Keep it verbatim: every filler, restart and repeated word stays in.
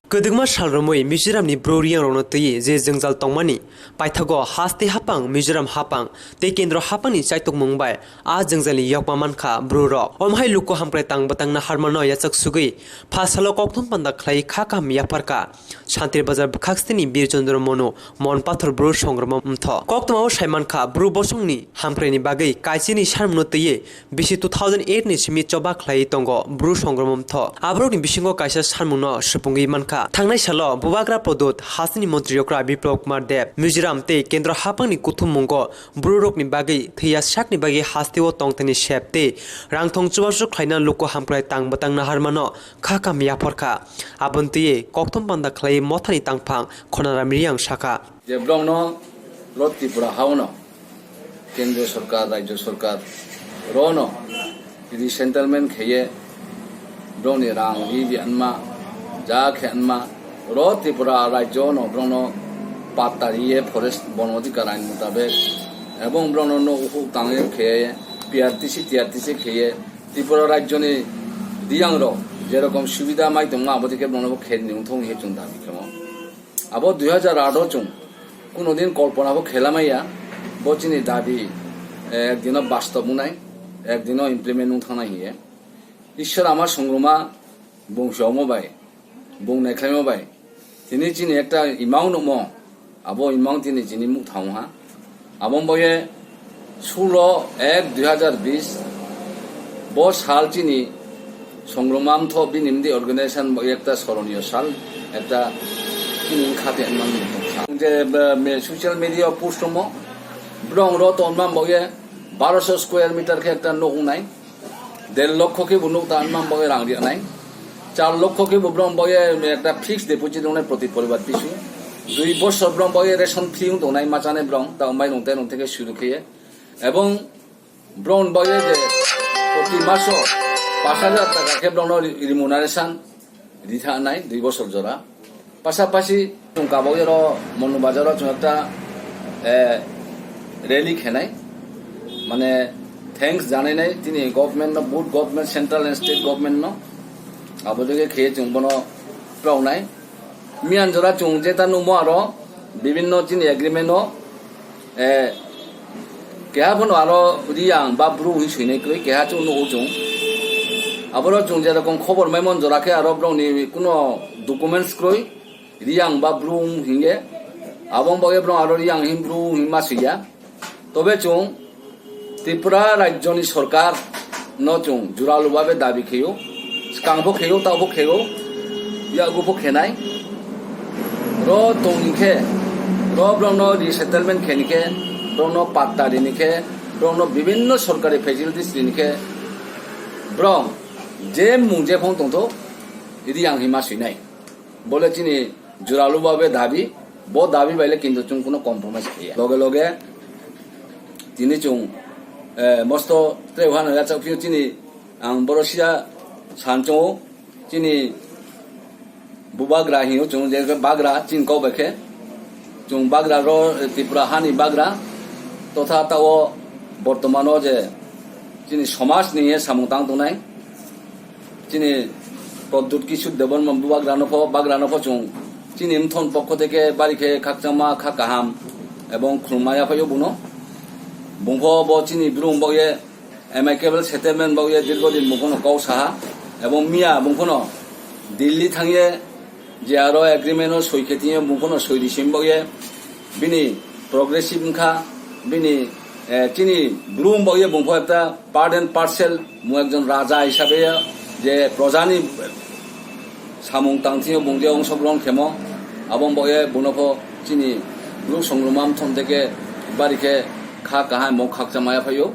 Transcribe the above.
Kwdwkma sal romwi Mizoramni bru riyangrokno twiwi je jwngjal tongmani paithago haste haphang, Mizoram haphang tei kendro haphangni chaitokmung bai a jwngjalni yokma mankha brurok. Omo hai luku hamkrai tang bwtang naharmano yachak sugwi pha salo kokthum panda khlai kha kaham yapharkha Santri Bazar bwkhak sitini Bir Chandra Manu Mon Pathor Bru Songroma Mtho. Kokthumao saimankha bru bosongni hamkraini bagwi kaisini sanmungno twiwi bisi two thousand eight ni simi choba khlaiwi tongo bru songroma mtho. Aborokni bisingo kaisa sanmungno supungwi mankha. Thangnai salo Bubagra Pradut, hasteni montri okra Biplab Kumar Deb, Mizoram tei kendro haphangni kuthummungo brurokni bagwi thwiya sakni bagwi hasteo tongthani sep tei rangthong chubachu khlaina luku hamkrai tang bwtang naharmano kha kaham yapharkha. Aboni twiwi kokthum panda khlaiwi mothani tangphang Khonaram Riyang sakha. Je borokno ro Tripura haono kendro sorkar, rajyo sorkar rono resettlement kheye borokni rang ri di anma, ja khe anma, ro Tripura rajyo no borokno patta riye forest bon odhikar ain mutabek ebong borokno no uhuk tangye kheye P R T C, T R T C kheye Tripura rajyoni riyangrok jerokom subida mai tongma abo dike borokno bo khe ni wngthong hiye chwng dabi khemo. Abo dui hajar aat o chwng kuno din kolpona bo khelamaya, bo chini dabi, eh, ekdino bastob wngnai, ekdino implement wng thangnai hiye. Ishwar ama songroma bung chomo bai, bung naikhlaimo bai. Tini chini ekta imang nukmo, abo imang tini chini mukthang ha. Abo boye sulo ek dui hajar bis bo sal chini songroma mtho bini mdi organization bo ekta soroniyo sal, ekta chini khate man je, eh, me-, social media post mo brong ro ton man boye baroso square meter khe ekta nok wngnai. Der lokho khe bo nuk ta anma boge rang riya nai. Char lokho khe bo borok boge ekta fixed deposit wngnai proti poribar pisu. Dui bosor borok boge ration free wng tongnai ma chanai borok ta mai rung te rung te khe suru khe. Ebong borok boge je proti maso pash hajar taka khe borok no remuneration ritha nai dui bosor jora. Pasapasi chwng kabok oro Monu Bazar o chwng ekta, eh, rally khenai, mane thanks janainai tini government no, both government, central and state government no, abo dege khe chwng bono twlaunai. Miyan jora chwng jeta nukmo aro bibinno chini agreement o, eh, keha phano aro riyang ba bru hwnwi swinai kwrwi, keha chwng nugo chwng. Aboro chwng jerokom khobor maimon jora khe aro borokni kuno documents kwrwi, riyang ba bru hwnwi hinge. Abo wng bagwi borok aro riyang hwn bru hwnwi ma swiya. Tobe chwng Tripura rajyoni sorkar no chwng juralu babe dabi kheyo, swkang bo kheyo, tabo kheyo, yago bo khenai. Ro tongni khe, ro borokno resettlement kheni khe, borokno patta rini khe, borokno bibinno sorkari facilities rini khe, borok je mung je phone tongtho, riyang hwnwi ma swinai. Bole chini juralu babe dabi, bo dabi baile kintu chwng kuno compromise khaiya. Loge loge tini chwng, eh, mosto tre hano yachak phio chini ang boro sia sanchongo chini bubagra hino chwng je bagra chini kok bai khe chwng bagra ro Tripura hani bagra totha tao bortomano je chini somaj ni samung tang tongnai. Chini Pradyut Kishore Debbarma bagrano pho, bagrano pho chwng chini mthon pokho theke bari khe khakchangma kha kaham ebong khulumma yaphaio buno. Bungpho bo chini brum bokye amicable settlement bokye dirgho din bungphono kok saha ebong miya bungphono Delhi thangye je aro agreement o soi khe tini bungphono soi di sim bokye bini progressive wngkha, bini, eh, chini brum bokye bungpho ekta part and parcel mo ekjon raja hisabe je projani samung tangthio bung je ongsoglong khemo, abo bokye buno pho chini bru songruma mthon theke bari khe kha kahai mo khakchangma yaphaio.